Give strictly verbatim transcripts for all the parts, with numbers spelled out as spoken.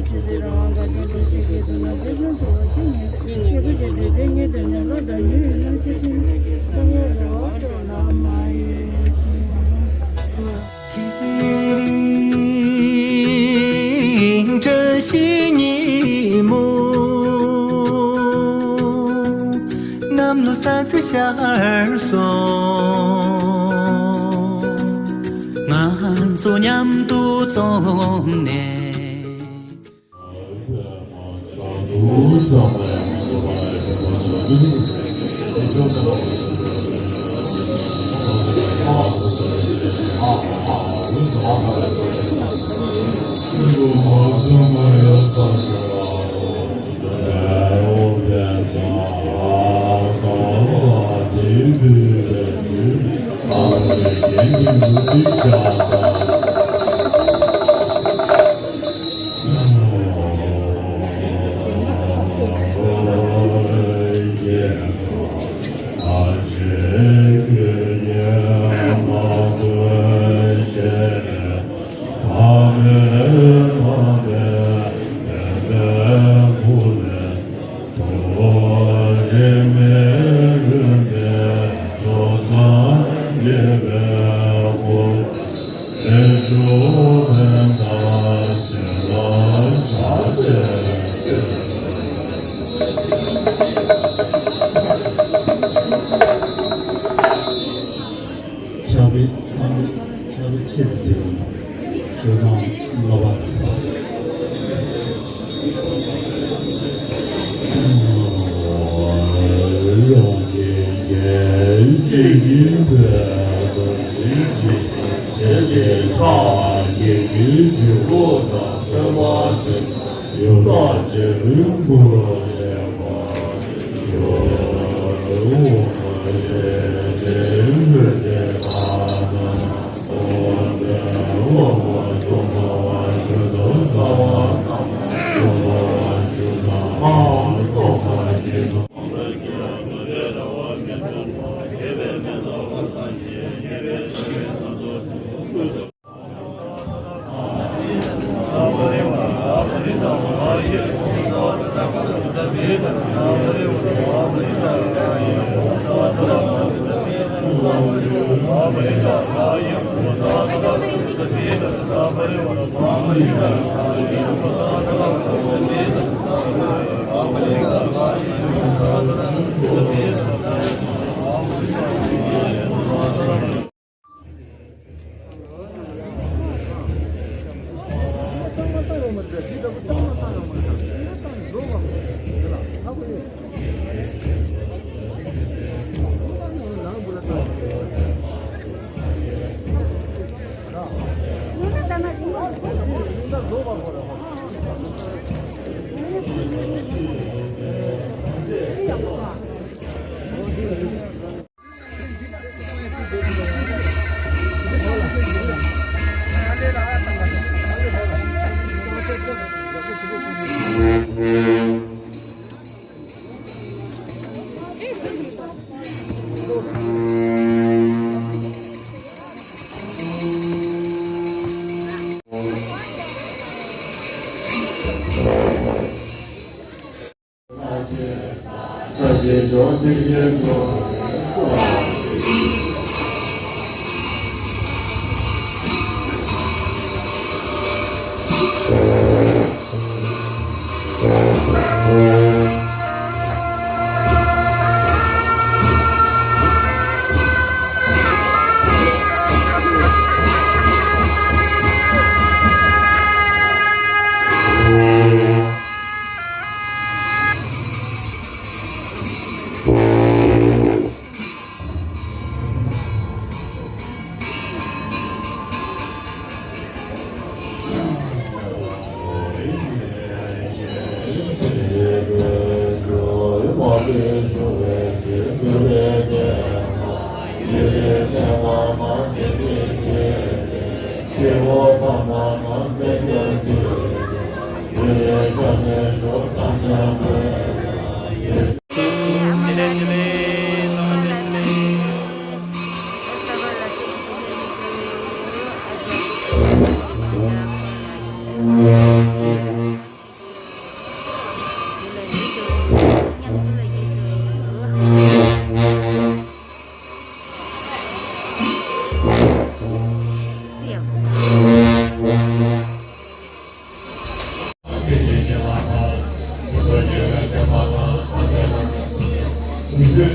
དེ་རིང་བཀྲ་ཤིས་ཉིན་མོ། གནམ་ལོ་གསར་ཚེས་ཤར་སོང་། ང་ཚོ་མཉམ་དུ་འཛོམས་ནས། ཕྱག་དཔེ་བསམ་པའི་ཕྱག་དཔེ་ཆེད་དུ་གཟིགས་པ་ཞོ་ཚང་ལོ་པ།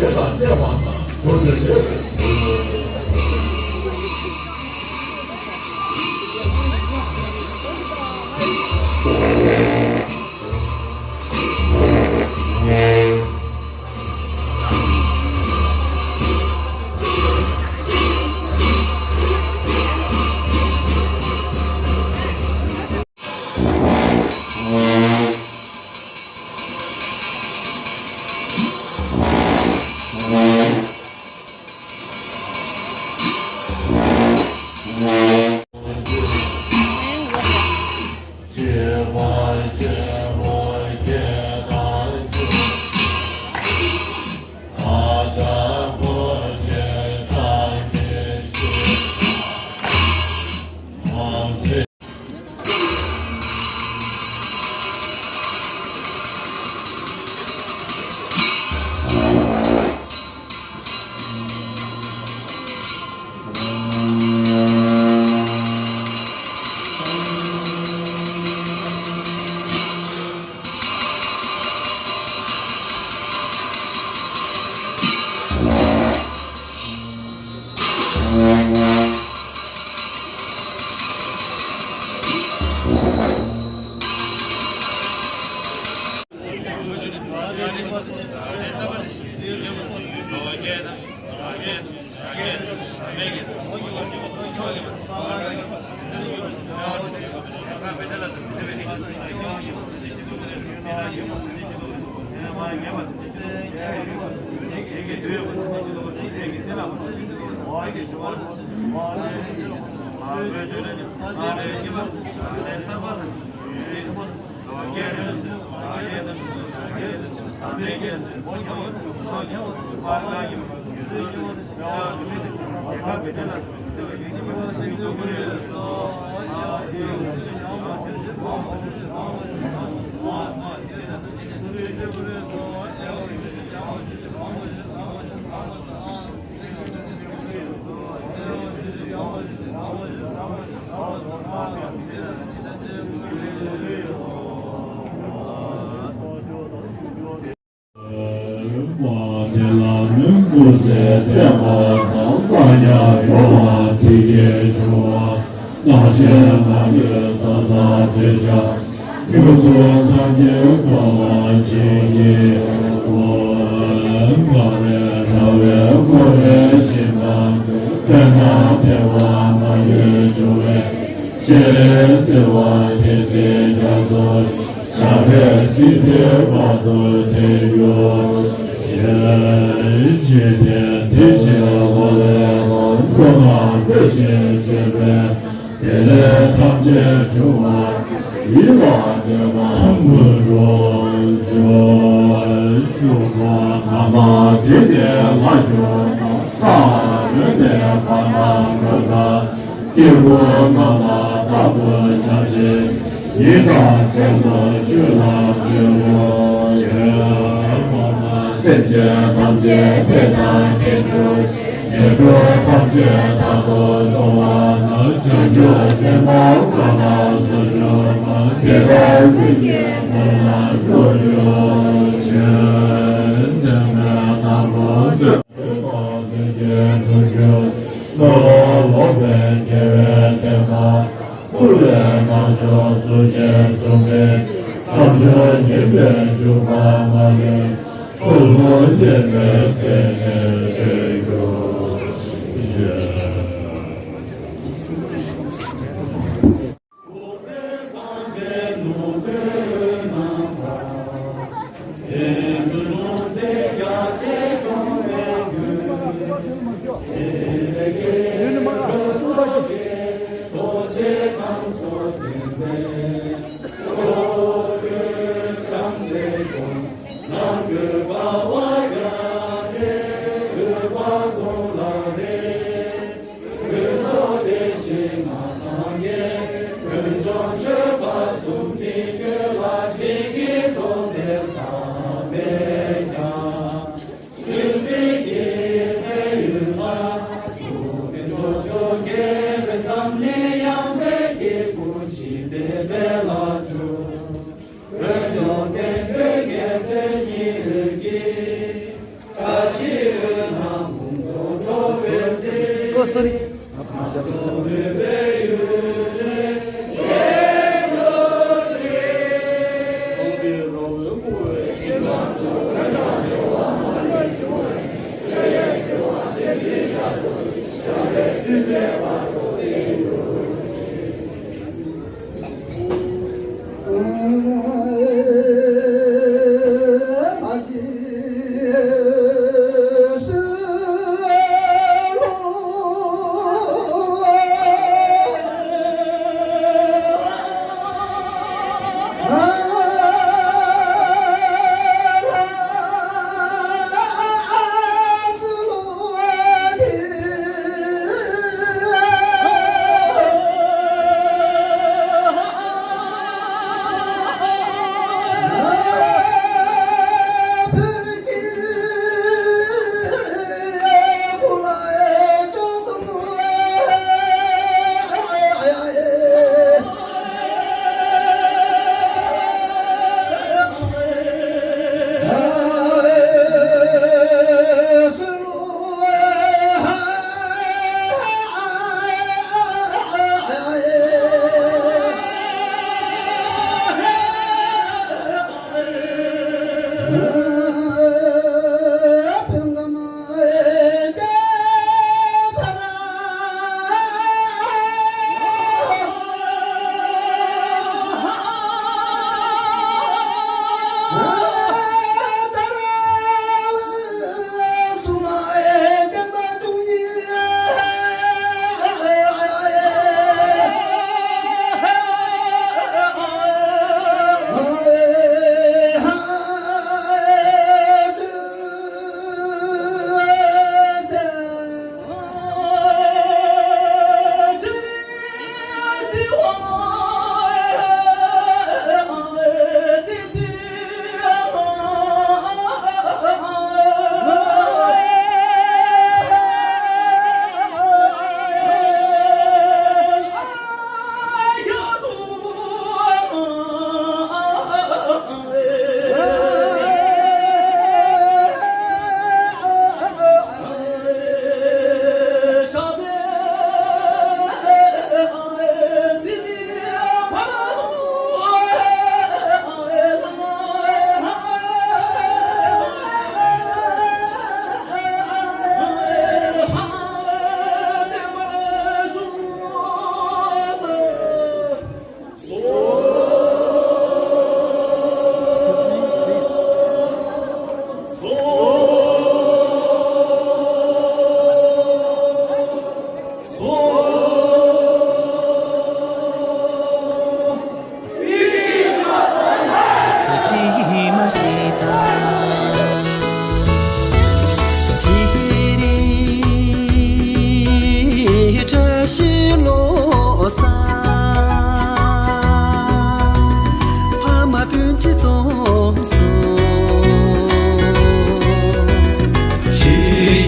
དེ་ལ་གནས་པ་དང་གྲོགས་པོའི་ལས་པའི་ཚུལ། དེ་ལ་མི་འགོག་ཟད་བསྟན་པ་དང་། བཀའ་རྙིང་ཡོངས་ལ་བདེ་སྐྱིད་འབྱུང་བ། སྣང་ཞེན་ལ་ལུས་ཚ་ཚ་དྲོད་འཇམ། མྱུར་དུ་སངས་རྒྱས་གོ་འཕང་མཆོག་ཐོབ་པར་ཤོག། གངས་རིའི་བྲག་བར་འཁོར་བའི་ཞིང་ཁམས། དཔེར་ན་ཕལ་བ་མ་ལུས་འབྱུང་བའི། སྤྱན་རས་གཟིགས་དབང་བསྟན་འཛིན་རྒྱ་མཚོ། ཞབས་པད་སྲིད་མཐའི་བར་དུ་བརྟན་གྱུར་ཅིག། འཇིག་རྟེན་བདེ་ཞིང་འཁོར་བའི་ཁམས། འཁྲུལ་སྣང་འདས་ཤིང་བྱོན་པའི། བདེ་ལེགས་ཐམས་ཅད་འབྱུང་བར། ཡིད་ལ་འདོད་པ་མངོན་དུ་གྱུར་ཅིག། ཕྱོགས་བཅུ་ན་མ་བདེ་གནས་ལ་གྱུར་ན། ས་འོག་ནས་བར་སྣང་འཁོར་དང་། སྐྱེ་རྒུ་མ་ལ་རྟག་ཏུ་འབྱམས་ཤིང་། ཡི་དྭགས་ཚོགས་རྣམས་ཆོས་ལ་སྤྱོད་པར་བྱེད། སེམས་ཅན་ཐམས་ཅད་ཕན་དང་བདེ་འགྱུར་ཞིང་། ངན་འགྲོ་ཐམས་ཅད་རྟག་ཏུ་སྟོངས་པ་དང་། བྱང་ཆུབ་སེམས་དཔའ་འཁོར་དང་ཚོགས་བཅུ་པ། དེ་དག་ཀུན་གྱི་མིང་ལ་འགྲོ་གྱུར་ཅིག། བདེན་པའི་བདག་པོ་སྟོན་པ་ཀུན་གྱི་གྲོགས་གྱུར་ཅིག། གནོད་ལ་ལོག་པའི་དགེ་བའི་བསྟན་པ། བསྐུལ་བའི་རྣམ་འཇོམས་སུ་ཆེ་གསུངས་པའི། བསམ་བྱུང་ཉེས་པའི་འཇུག་པ་མ་ལུས། མཆོག་ཟུང་བསྟན་པའི་མཚན་ནས་བརྗོད་གྱུར་ཅིག།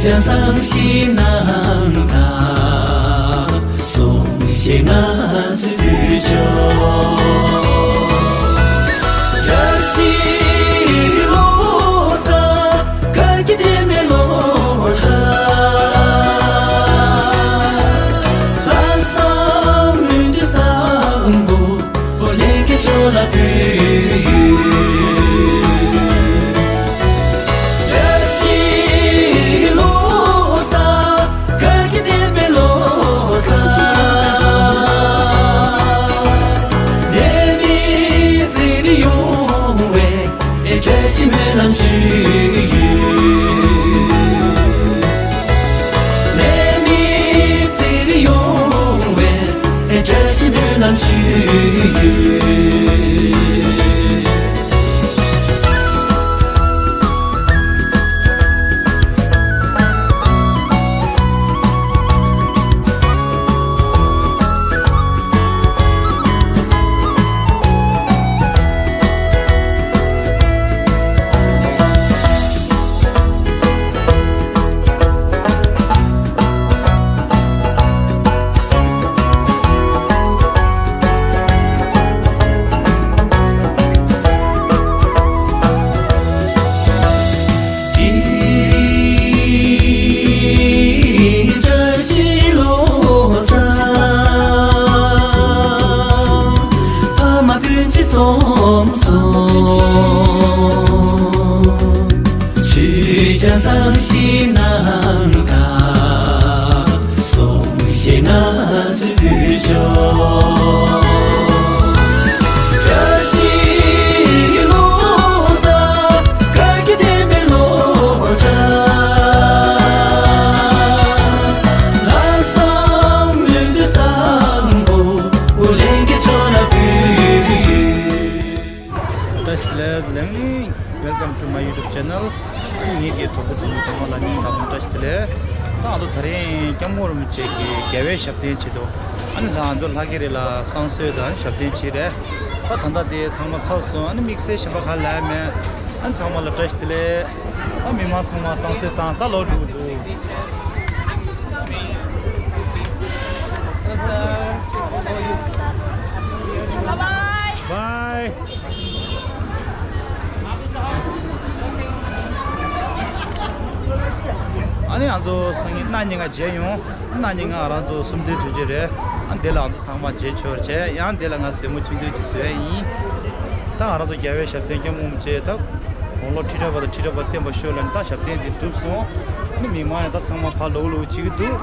བྱང་སེམས་ཀྱི་ནང་དང་གསུང་བཤད་ང་ཚོས་ཕུལ་ཆོག་བཀྲ་ཤིས་ལོ་གསར། བཀའ་བརྒྱད་ལྡན་པའི་ལོ་གསར། ལྷག་བསམ་སྨོན་འདུན་བཟང་པོ། ལྷན་རྒྱས་ཚོ་ལ་ཕུལ་ཡོད། བཀྲ་ཤིས་ལོ་གསར། བཀའ་བརྒྱད་ལྡན་པའི་ལོ་གསར། ནད་མེད་ཚེ་རིང་ཡོང་བའི་བཀྲ་ཤིས་སྨོན་ལམ་ཞུས་ཡོད། ལས་མི་ཚེ་རིང་ཡོང་བའི་བཀྲ་ཤིས་སྨོན་ལམ་ཞུས་ཡོད། བཀྲ་ཤིས་ལོ་གསར། ཕ་མ་སྤུན་མཆེད་ཚང་མ་སོང་། ཆོས་ཀྱང་གཙང་ཞིང་ནང་དང་གསུང་བཤད་ང་ཚོས་ཕུལ་ཆོག་བཀྲ་ཤིས་ལོ་གསར། བཀའ་བརྒྱད་ལྡན་པའི་ལོ་གསར། ལྷག་བསམ་སྨོན་འདུན་བཟང་པོ། ལྷན་རྒྱས་ཚོ་ལ་ཕུལ་ཡོད། བཀྲ་ཤིས་བདེ་ལེགས། Welcome to my YouTube channel. ངེད་ཀྱི་གྲོགས་པོ་གྲོགས་མོ་ཚང་མ་ལ་སྙིང་ཐག་པ་ནས་བཀྲ་ཤིས་བདེ་ལེགས། ད་ང་ཚོ་དེ་རིང་སྐྱབས་མགོན་རིན་པོ་ཆེ་གི་རྒྱལ་བའི་ཞབས་བརྟན་ཆེད་དུ། ཨ་ནི་ལྷ་ང་ཚོ་ལྷ་རྒྱལ་རི་ལ་བསང་གསོལ་དང་ཞབས་བརྟན་བྱས་རེད། ད་ད་ལྟ་དེ་ཚང་མ་ཚར་སོང་། ཨ་ནི་དམིགས་བསལ་གཞན་པ་ག་ལ་མེད། ཨ་ནི་ཚང་མ་ལ་བཀྲ་ཤིས་བདེ་ལེགས། ཨ་མི་མང་ཚང་མ་བསང་གསོལ་བཏང་། ད་ལོག་འགྲོ་གི་འདུག Bye. ཨ་ནི་ང་ཚོ་སང་ཉིན་གནངས་ཉིན་ང་མཇལ་ཡོང་། གནངས་ཉིན་ང་ང་རང་ཚོ་སུམ་མདོའི་གྲོས་ཆོད་རེད། ཨ་འདི་ལ་ང་ཚོ་ཚང་མ་མཇལ་ཆོག་བྱས། ཡང་འདི་ལ་ང་གཟིགས་མོ་ཐུང་ཐུང་ཅིག་བཟོས་ཡིན། ད་ང་རང་ཚོ་རྒྱལ་བའི་ཞབས་བརྟན་སྐྱབས་མགོན་རིན་པོ་ཆེ་ད་དགུང་ལོ་ཁྲི་ཕྲག་པ་དང་ཁྲི་ཕྲག་པ་བརྟན་པར་ཤོག་ལབ་ནས་ད་ཞབས་བརྟན་འདི་གྲུབ་སོང་། ཨ་ནི་མི་མང་ཡང་ད་ཚང་མ་ཕར་ལོག་ལོག་བྱེད་ཀྱི་འདུག་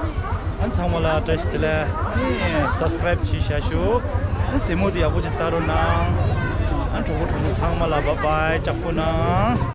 ཨ་ཚང་མ་ལ་བཀྲ་ཤིས་བདེ་ལེགས། ཨ་ནི་སབ་སི་ཀ་རའིབ་བྱེད་བཞག་ཤོག་ཨ་ནི་གཟིགས་མོ་དེ་ཡག་པོ་ཅིག་ལྟ་རོགས་གནང་། ཨ་ནི་གྲོགས་པོ་གྲོགས་མོ་ཚང་མ་ལ་བཱའི་བཱའི། ལྕགས་པོ་གནང་།